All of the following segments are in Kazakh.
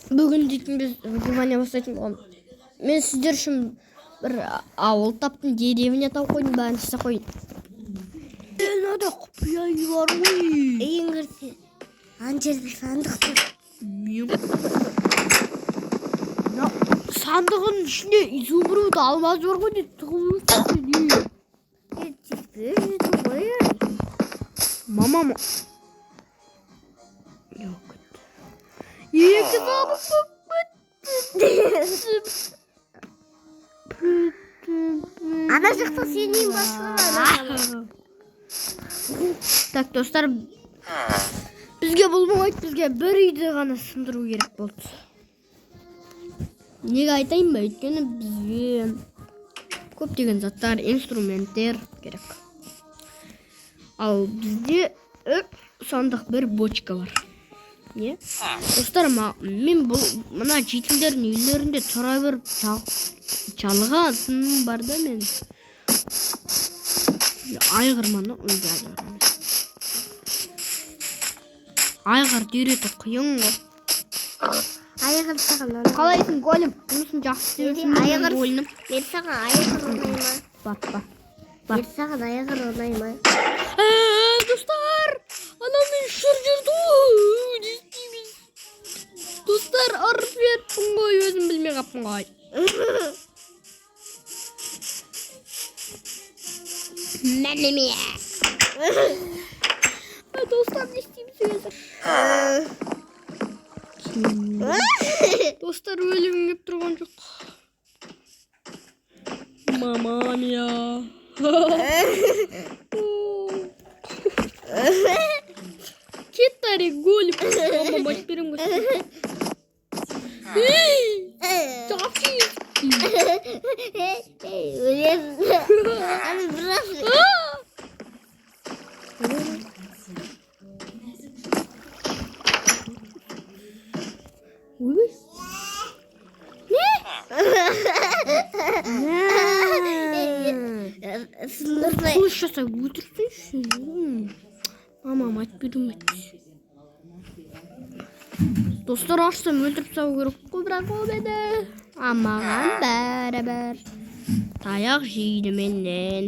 Бүгін дейтін біз выживание бастайтын боламыз. Мен сіздер үшін бір ауыл таптым, деревня тауып қойдым, бәрін жасап қойдым. Мынада құпия үй бар ғой. Үйің кірсе, ана жерде сандық тұр. Мен мына сандығының ішінде изумруд алмаз бар ғой деп тығылып жүрсің. Е, тиіспей жүрді ғой. Мамам yok. Екі забық болып кетті. Ана жақта сенің үйің бар шығар. Так, достар, бізге бұл болмайды, бізге бір үйді ғана сындыру керек болды. Неге айтайын ба? Өйткені бізге көптеген заттар, инструменттер керек. Ал бізде үп сандық бір бочка бар. Не? Достар, мен бұл мына жительдердің үйлерінде тұра беріп жалығатыным бар да мен. Айғыр ма, ойбай, айғыр емес. Айғыр үйрету қиын ғой. Айғыр саған ұнай. Қалайсың, голем? Жұмысын жақсы істеп жүрсің бе, Айғыр. голем? Мен саған айғыр ұнай ма? Бар, бар. Бар. Мен саған айғыр ұнай ма? Достар, анау мен ұшыр жүрді ғой. Не істейміз? Достар, ырып жіберіппін ғой, өзім білмей қалыппын ғой. Мәнеме. Достар, не істейміз қазір? Достар, өлгім келіп тұрған жоқ. Мама мия. Кет әрі, голем. Мамам айтып беремін ғой. Ей, жапшы. Өлесің. Ана біраз. Ойбай. Не? Сындырсай. Қылыш жасап өлтірсейші. Мамам айтып беремін айтпесе. Достар, ашсам өлтіріп тастау керек қой, бірақ ол мені. А маған бәрібір. Таяқ жейді менен.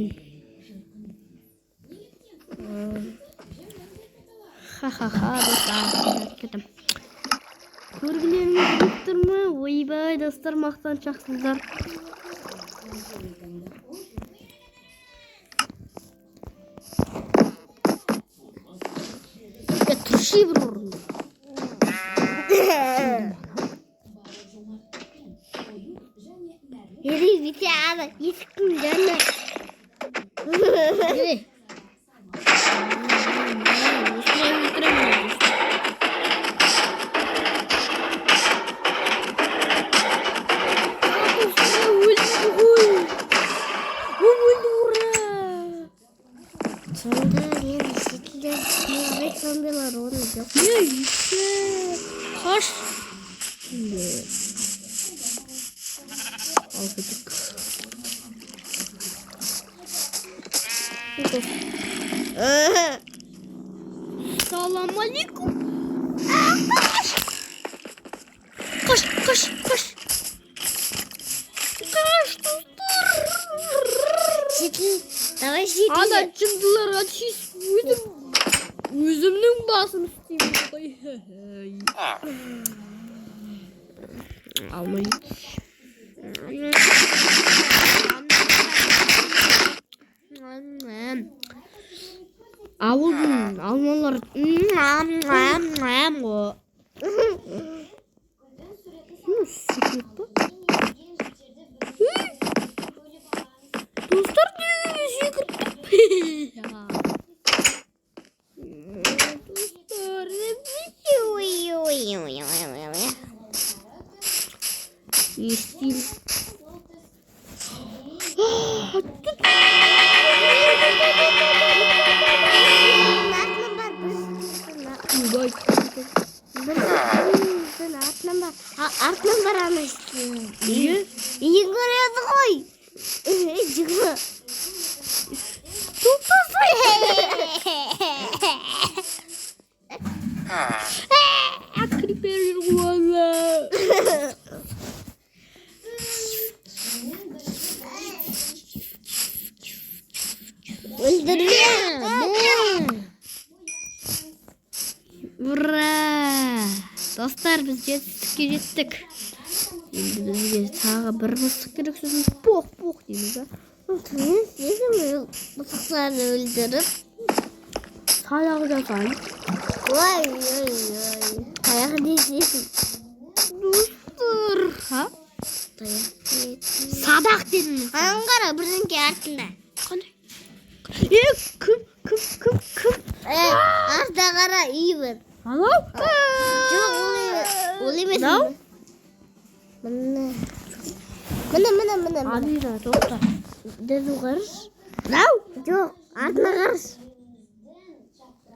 Ха-ха-ха, достар. Кетім. Көргілеріңіз келіп тұр ма? Ойбай, достар, мақтаншақсыздар. Я тұршы бір орында. Ери бите ана есіктің жанына. Ей. Осылай өлтіремін достар. Достар, өлді ғой. Ол өлді, ура. Сонда енді шетелдер зомбилар оны жоқ. Не, еще. Қаш. Ал кетік. Салам алейкум. Қаш. Қаш, қаш, қаш. Қаш, достар. Шетел, давай шетел. Ана жындыларға тиісіп өзім өзімнің басым істеймін ғой. Алмай. Ауылдың алмалары ғой. Ну, секрет па? Үй! Достар, неге секіріп тұр? Достар, не істейміз? Артынан бар, бір Ойбай. бір артынан бар. Артынан бар ана. Неге? Үйін көреді ғой. Жүгір. Тоқтасай. Крипер жүр ғой. Өлтірме. Ура! Достар, біз жетістікке жеттік. Енді бізге тағы бір мысық керек, сосын пох пох дейміз ба? Не істейсің мысықтарды өлтіріп? Садақ жасаймын. Ой, ой, ой. Таяқ не істейсің? Достар. Ха? Таяқ не? Садақ дедім. Ананы қара, бірдеңке артында. Қандай? Е, кім, кім, кім, кім? Е, артта қара, үй бар. Анау? Жоқ, ол емес. Ол емес. Мынау? Міне. Міне, міне, міне, міне. Амина, тоқта. Дәу қараш. Мынау? Жоқ, артына қараш.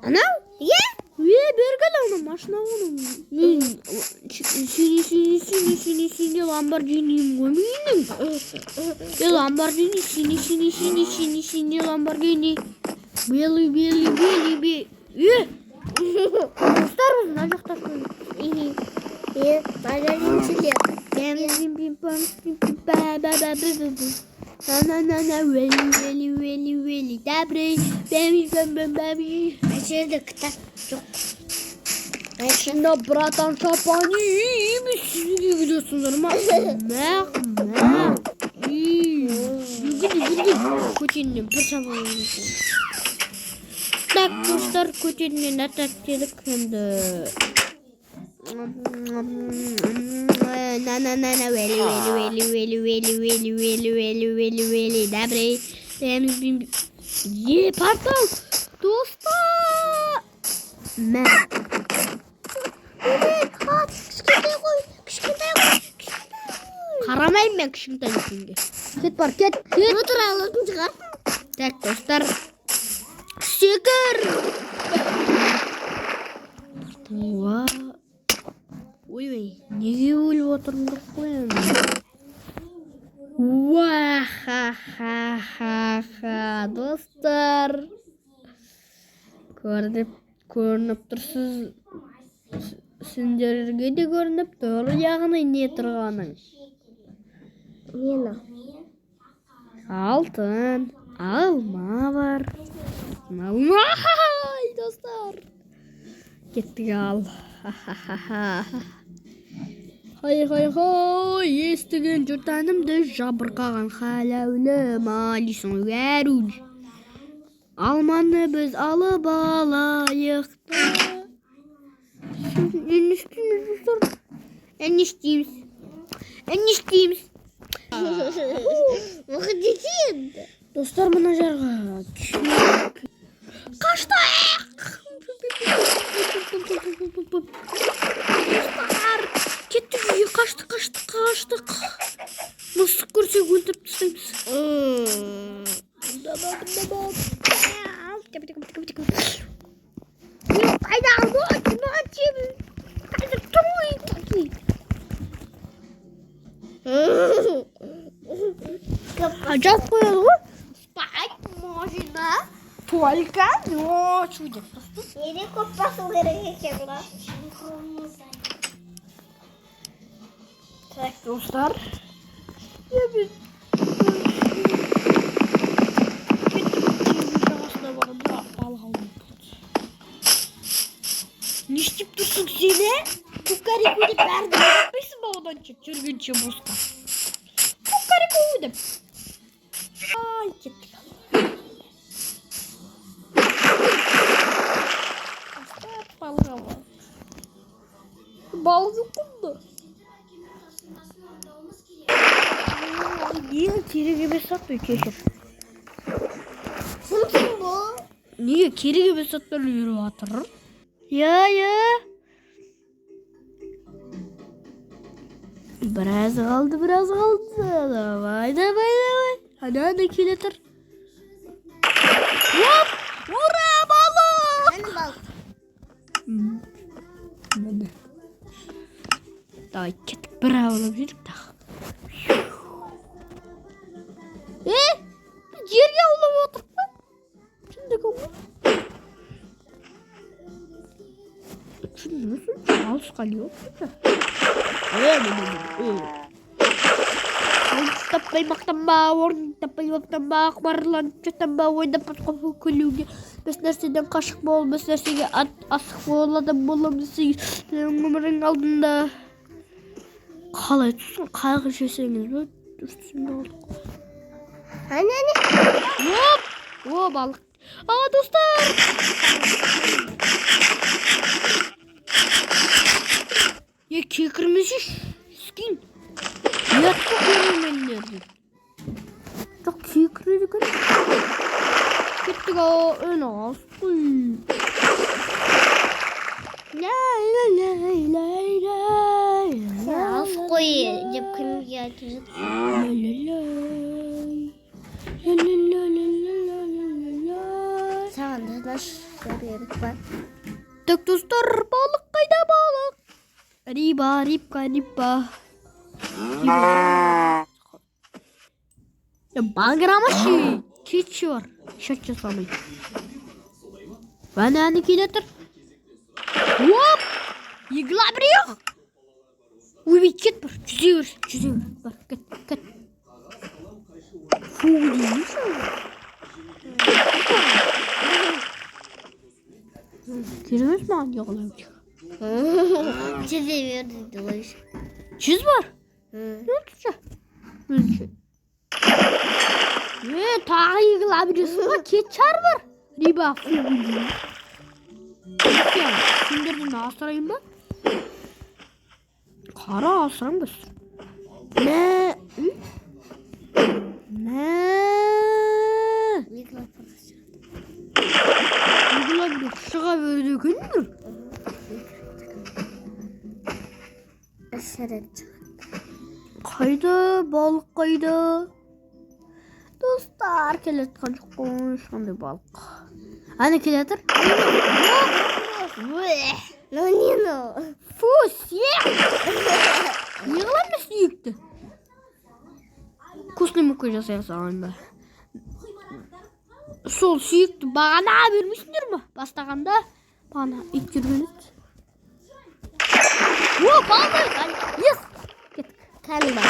Анау? Е? Е, бері кел, ана машина ғой. Мен синий, синий, синий, синий, синий Ламборгиним ғой менің. Е, Ламборгини, синий, синий, синий, синий, синий Ламборгини. Белый, белый, белый, белый. Е! Достар, біз мына жақта қойдық. Е, магазиншілер. На на на, вели, вели, вели, вели, добрый, бэби, бэм, бэм, бэби. Ана жерде кітап жоқ. Шында, братан, шапани, сізге күлесіңдер ма? Мәқ, мәқ. Жүгір, жүгір. Көтеннен бір шапан. Так, достар, көтеннен атак дедік енді. На на на на, вели, вели, вели, вели, вели, вели, вели, вели, вели, вели, добрый. Бэм, бим. Е, портал. Достар. Мә. А, кішкентай ғой, кішкентай ғой, кішкентай ғой. Қарамаймын мен кішкентай екенге. Кет, бар, кет, кет. Отыра алатын шығарсың. Так, достар. Секір. Уа. Ойбай, неге өліп отырмын деп қоямын. Уа, ха ха ха ха, достар. Көрініп, көрініп тұрсыз, сендерге де көрініп тұр, яғни не тұрғаның. Нені? Алтын, алма бар. Алма, ай, достар. Кеттік ал. Ха-ха-ха. Хай, хай, хай, естіген жұрт әнімді, жабырқаған халәулі малисің уәруж. Алманы біз алып алайық та. Не істейміз, достар? Не істейміз? Не істейміз? Мұқы енді. Достар, мына жарға қаштық. Достар, кеттік үйге, қаштық, қаштық, қаштық. Мысық көрсек, өлтіріп тастаймыз. Қайда? Қазір тұр ғой. Жауып қояды ғой. Спать можно только ночью деп. Неде көп басу керек екен ғой? Так, достар. Я біз кеттік, теңіз жағасына барып балық аулап. Не істеп тұрсың сен, ә? Кукареку деп бәрін айтпайсың ба оданша жүргенше босқа. Кукареку деп. Ай, кеттік. Достар, балық аулайық. Балық жоқ қой мұнда. Неге керек емес зат кешір. Кімсің бұл? Неге керек емес заттар үйріп жатыр? Иә, иә. Біраз қалды, біраз қалды. Давай, давай, давай. Ана, ана келе тұр. Оп! Ура, балық! Әні балық. Міне. Давай, кеттік, бір аулап жүрік тағы. Е, жерге аулап отырық па? Шындық ғой. Түсіндіңіз, алысқа не болып кетті? Е, міне, міне, е. таппай мақтанба, орын таппай баптанба, құмарланып жаттанба, ойнап басқа күлуге. Бес нәрседен қашық бол, бес нәрсеге асық бол, адам боламын десең, сенің өмірің алдында. Қалай түсін, қайғы жесеңіз бе? Дұрыс түсінбей қалдық. Әне, әне. Оп! О, балық. А, достар! Е, кекірмесеші, скин. Ұят қой көрермендерден. Жоқ, кекіреді екен. Кеттік ау, үн алыс қой. Лай-лай-лай-лай-лай. Сен алыс қой деп кімге айтып жатырсың? Лай-лай-лай. Ла-ла-ла-ла-ла-ла-ла. Саған да тыныш керек па? Так, достар, балық қайда, балық? Риба, рибка, рибка. Баграмаши. Кетші бар. Шат жасамай. Әне, әне келе тұр. Оп! Игла біреу. Ойбай, кет бір. Жүзе бер, жүзе бер. Бар, кет, кет. Фу, деймісің? Керек емес маған не. Жүзе бер дейді ғой. Жүз бар. Не oldu? Өзінше. Е, тағы игла бересің ба? Кет шар бар. Риба, фу. Сендерден асырайын ба? Қара асырам ба? Мә. Мә. Игла просто. Игла бір шыға берді екен бір. Үш рет шығады. Қайда балық, қайда? Достар, келе жатқан жоқ қой ешқандай балық. Әне келе жатыр. Ну не ну. Фу, сүйек. Не қыламын мен сүйекті? Вкусный мука жасай салайын ба? Сол сүйекті бағана бермейсіңдер ма? Бастағанда бағана ит жүрген еді. О, балық! Ес! Кеттік. Кәні бар.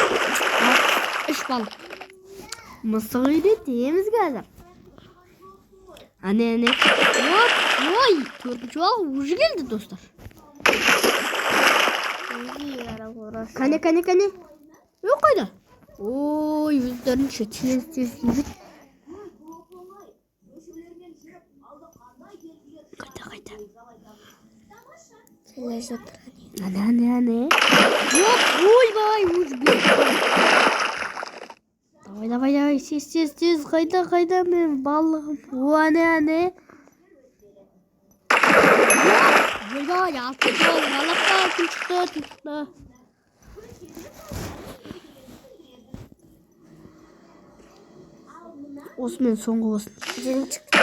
Үш балық. Мысық үйретеміз қазір. Әне, әне. Оп, ой, төртінші балық уже келді, достар. Кәне, кәне, кәне. Yok қайда? Ой, өздерінше тез тез үйрет. Қайда, қайда? Келе жатыр. Әне, әне, әне. Оп, ойбай, уже бес. Давай, давай, давай, тез, тез, тез. Қайда, қайда мен балығым? О, әне, әне. Ойбай, алтыншы балық, алақта алтын шықты, алтын шықты. Осымен соңғы болсын. Жүн шықты.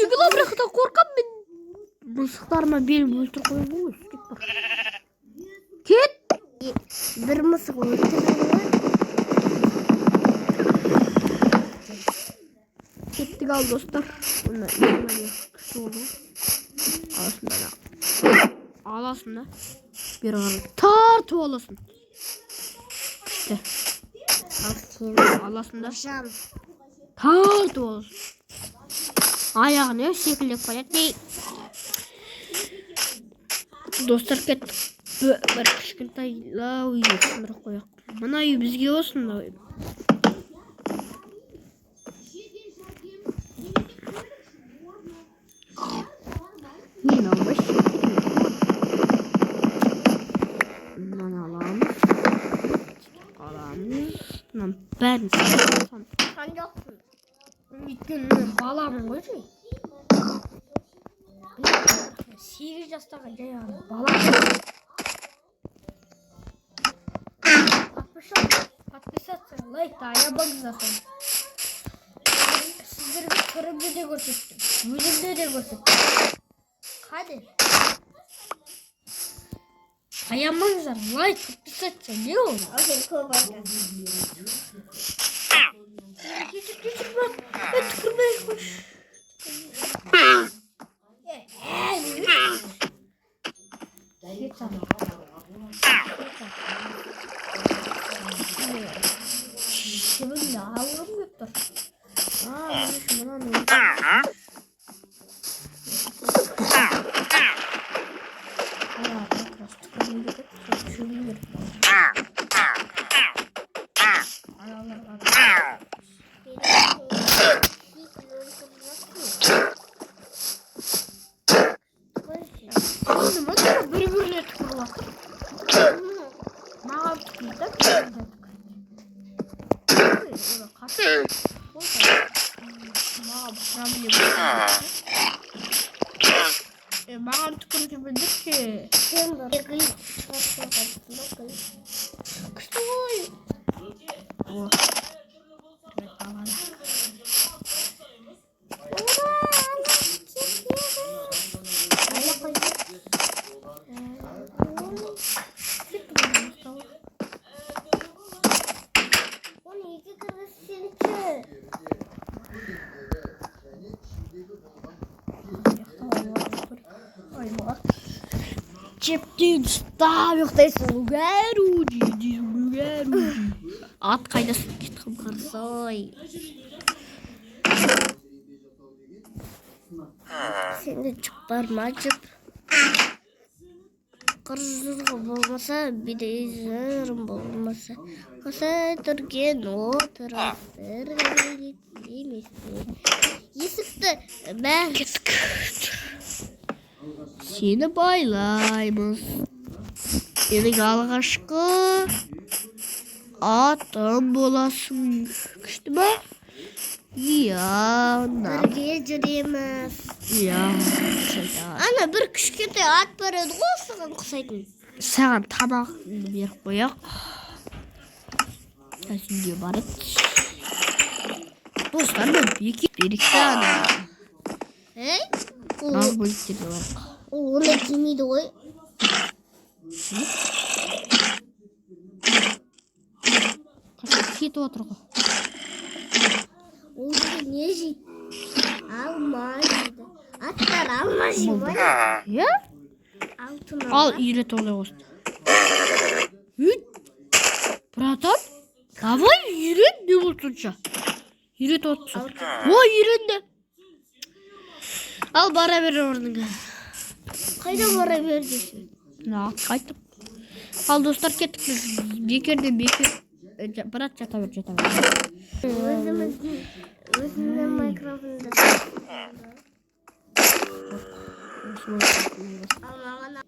Игла бірақ та қорқамын мен. Мысықтарыма белім өлтіріп қоямын ғой. Кет бар. Кет! Бір мысық өлтірді ғой. Кеттік ал, достар. Мына күшті болды ғой. Аласың да. Аласың да. Бері қарай тартып аласың. Күшті. Ал сен. Аласың да. Жан. Тартып аласың. Аяғын секілдеп қояды. Достар, кеттік. Бір кішкентайлау үйге сындырып қояйық. Мына үй бізге болсын, мына үй. Не, мынау вообще керемет. Мынаны аламыз. Аламыз. Мынаның бәрін сындырып. Сан жоқсың. Өйткені мен баламын ғой жай. 8 жастағы жай ғана бала. Подписаться, лайк аябаңыздар. Сіздерге түрімді де көрсеттім, өзімді де көрсеттім. Қане? Аямаңыздар, лайк, подписаться, не ол? Окей, көп айтады. Кешір, кешір, брат. Е, түкірмей қойшы. Е, е, кет саған. Шыбынды алғым келіп тұр. А, мынаны ана как раз түкіргім келеді, сол шөбін керек аналарға. Енді мына бір біріне түкіріп жатыр. Маған түкірді да, біріне түкірді. Ой, оны қаш. Маған проблема. Маған түкірді білдірші. Сен бар. Гүл шығарып қойған гүл. Күшті ғой. О. Рет балада. Ура! Ала қойды. Кетті ғой, Оны екі кіргізсеңші. Жептен ұстап ұйықтайсың. Лугару дейсің, лугару. Ат қайда кетіп Қарсой. Сенде жіп бар ма, жіп? Қыржығы болмаса, бидейзірім болмаса, қоса түрген отырып емес пе? Есікті бәрі Кеттік. Сені байлаймыз. Менің алғашқы атым боласың. Күшті ма? Иә, на. Бірге жүреміз. Иә. Ана бір кішкентай ат бар еді ғой, саған ұқсайтын. Саған тамақ беріп қояйық. Қазір үйге барады. Достар, мен бекер берейік та ана. Ей? Ол, Разбойниктерге барайық. ол ондай кимейді ғой. Қашан кетіп отыр ғой. Ол деген не жейді? Алма жейді. Аттар алма жейді ма? Иә? Алтын Ал алма. үйрет олай болсын. Үйт. Братан, давай үйрен, не болды сонша? Үйретіп отырсың. Ой, үйренді. Ал бара бер орныңа. Қайда бара бер дейсің? Мына ат қайтып. Ал достар, кеттік біз бекерден бекер. Брат, жата бер, жата бер. Өзіміздің өзімнің микрофонды. Ал маған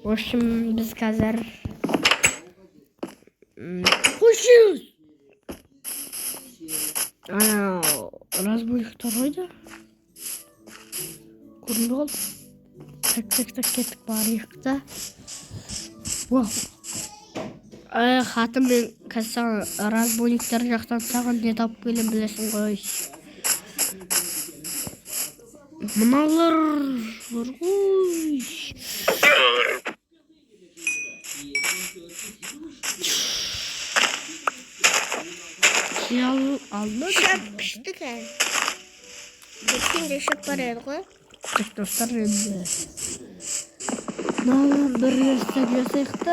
В общем, біз қазір қойшымыз. Анау разбойниктар қайда? Көрінбей қалды. Так, так, так, кеттік, барайық та. Уау. Ай, хатын, мен қазір саған разбойниктар жақтан саған не тауып келемін, білесің ғой. Мыналар бар ғой. Ал, алды. Шөп пішті қазір. Өткенде шөп бар еді ғой. Так, достар, енді мынаны бір верстак жасайық та,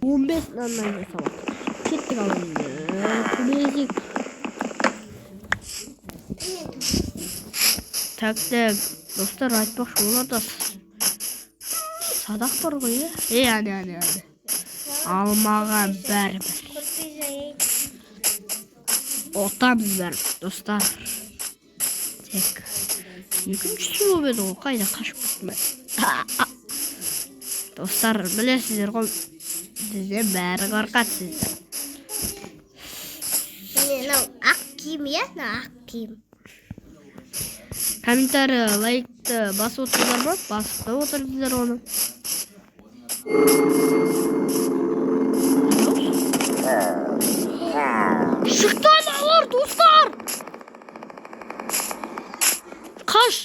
15 мынандай жасап алдық. Кеттік, ал енді төмендесек. Так, так, достар, айтпақшы, оларда садақ бар ғой, иә? Е, әне, әне, әне. Ал маған бәрібір. Көрпе жайын. Отамыз бәрібір, достар. Так, екіншісі болып еді ғой, қайда қашып кеттім мен? Достар, білесіздер ғой, бізде бәрі қорқады сізден. Міне, мынау ақ киім, иә, мынау ақ киім. Комментарий, лайкты басып отырсыздар ма? Басып та отырсыздар оны. Шықты аналар, достар! Қаш!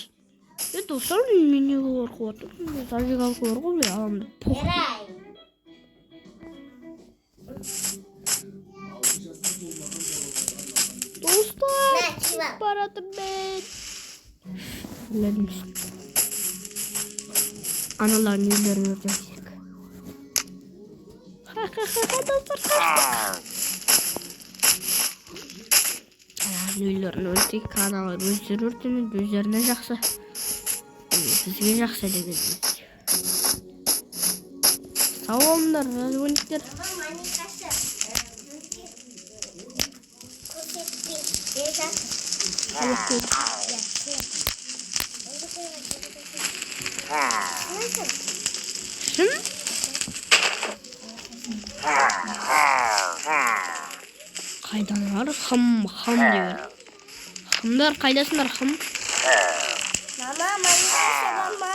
Е, достар, мен неге қорқып отырмын? Зажигалка бар ғой, мен аламын. Пох. Эрай. Достар, Мә, киіп ал. баратырмын мен. Білеміз. Аналардың үйлерін өртеп. Ха-ха-ха, достар, қаштық. Үйлерін өртейік, аналар өздері өртенеді, өздеріне жақсы. Бізге жақсы деген сөз. Сау болыңдар, разбойниктер. Мама, бізге көрсетпей жатыр. Иә, шын. Шын? Қайдалар? Хым, хым деген. Хымдар, қайдасыңдар, хым? Мама, маникасы бар ма?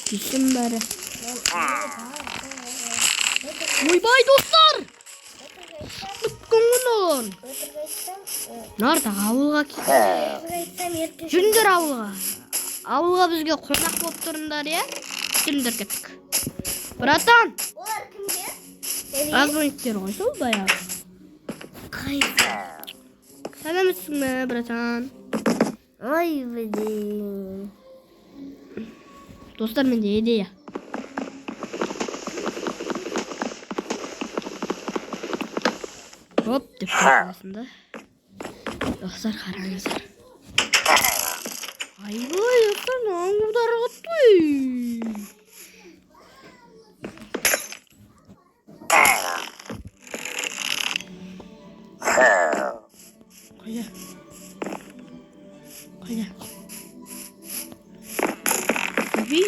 Кисем бәрі. Ойбай, достар! Біткен ғой мыналар. Өтірік айтсам, Нарда ауылға өтірік айтсам, ертең жүріңдер ауылға. Ауылға бізге қонақ болып тұрыңдар, иә? Жүріңдер, кеттік. Братан, Олар кімдер? Разбойниктер ғой сол баяғы. Қайсы? Сәлеметсің бе, братан? Ой, блин. Достар, менде идея. Оп деп қаласың да. Достар, қараңыздар. Айбай, достар, мынау қатты. Қайда? Қайда? Ойбай,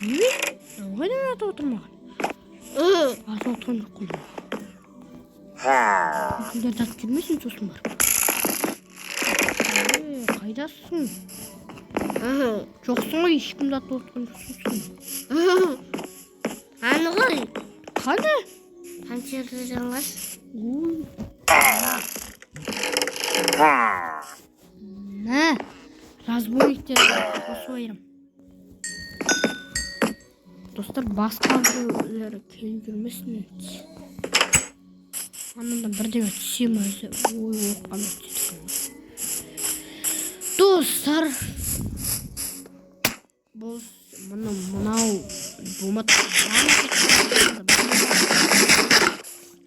ойбай. Мынау қайдан атып отыр маған? Атып отқан жоқ қой мынау. Кімдерді атып жүрмесін сосын барып. Е, қайдасың? Жоқсың ғой, ешкімді атып отқан жоқсың. Аны ғой. Қане? Панцирді жаңғаш. Ой. Мә, разбойниктер қосып айырам. Достар, басқа біреулер келіп жүрмесін. Анандан бірдеңе түсе ме өзі? Ой, оққанда түседі екен ғой. Достар, бұл мына мынау болмады.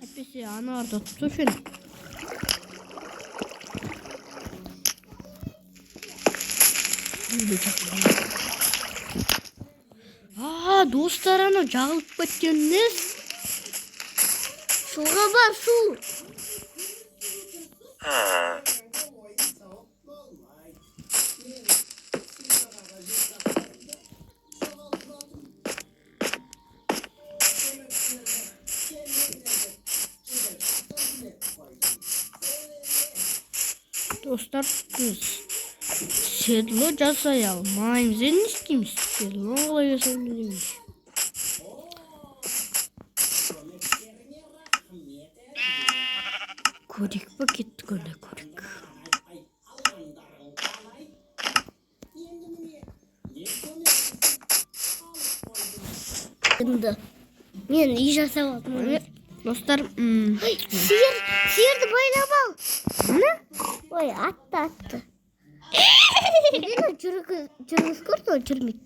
Әйтпесе аналарды ұтып тастаушы едім. Үйде жақын. А, достар, анау жағылып кеткен несі? Суға бар, су. Достар, біз седло жасай алмаймыз. Енді не істейміз? Седло қалай жасаймыз дейміз? Көрейік па, кеттік онда, көрейік. Енді мен үй жасап алдым. Достар, Сиыр, сиырды байлап ал. Міне? Ой, атты, атты. Енді жүргізіп көрді, ол жүрмейді.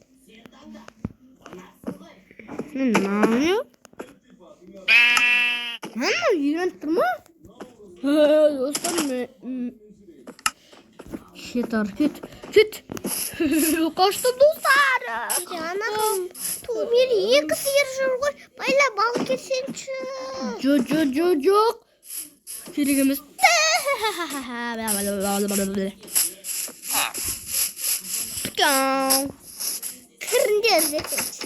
Мынау не? Мына үйреніп тұр ма? Достар, мен кет ары, кет, кет. Қаштым, достар. Ана ту, мен екі сиыр жүр ғой. Байлап алып келсеңші. Жоқ, жоқ, жоқ, жоқ. Керек емес. Пикау. Кіріңдер десеңші.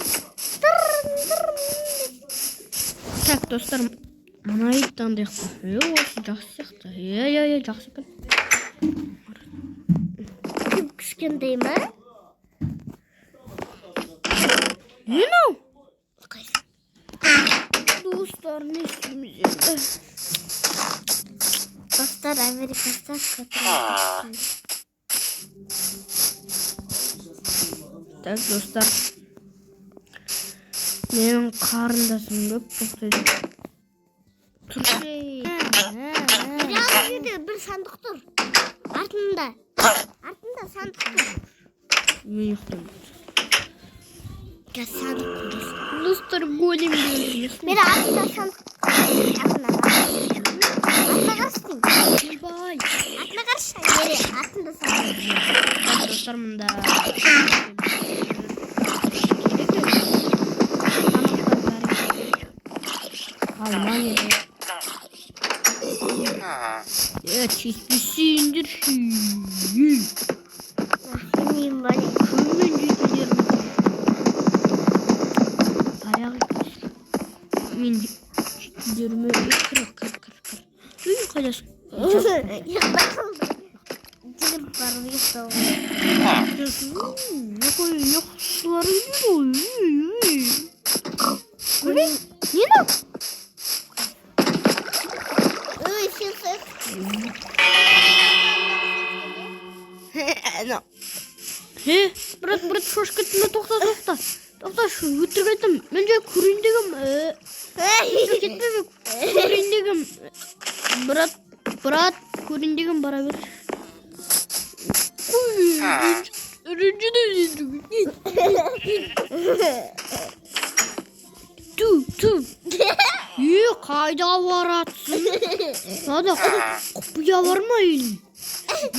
Тырын, тырын. Так, достар, мына итті андай қылып. Е, осы жақсы сияқты. Иә, иә, иә, жақсы екен. Кіп кішкентай ма? Не мынау? Қайсы? Достар, не істейміз енді? Достар, американцар, которые Так, достар. Менің қарындасым көп тоқтайды. Тұршы. Ана жерде бір сандық тұр. Артында. Артында сандық тұр. Мен ұйықтаймын. Қазір сандық көресің. Достар, Достар, голем өлтірмесін. Мен артында сандық. Артына қарашы. Артына қарашы деймін. Ойбай. Артына қарашы. Ере, артында сандық. Так, достар, мында керек еді. Тамақтар бәрі керек. Алма керек. Е, тиіспесеңдерші. Сенейін бар еді. Кіммен жетелерім? Аяқ екен. Мен жетелеріме кір, кір, кір, кір. Үй, қайдасың? Ұйықтап қалдым. Жүгіріп барып ұйықтау. Ұйқысылар келеді ғой. Үй, үй. Не мынау? Ой, сен сен. Е, брат, брат, шошып кеттім да, тоқта, тоқта. Тоқта, шу өтірік айттым. Мен жай көрейін дегем. Өтірік кетпе, мен көрейін дегем. Брат, брат, көрейін дегем, бара бер. Ой, ренжіді. Ту, ту. Е, қайда баратсың? Мынада құпия бар ма үйдің? Е,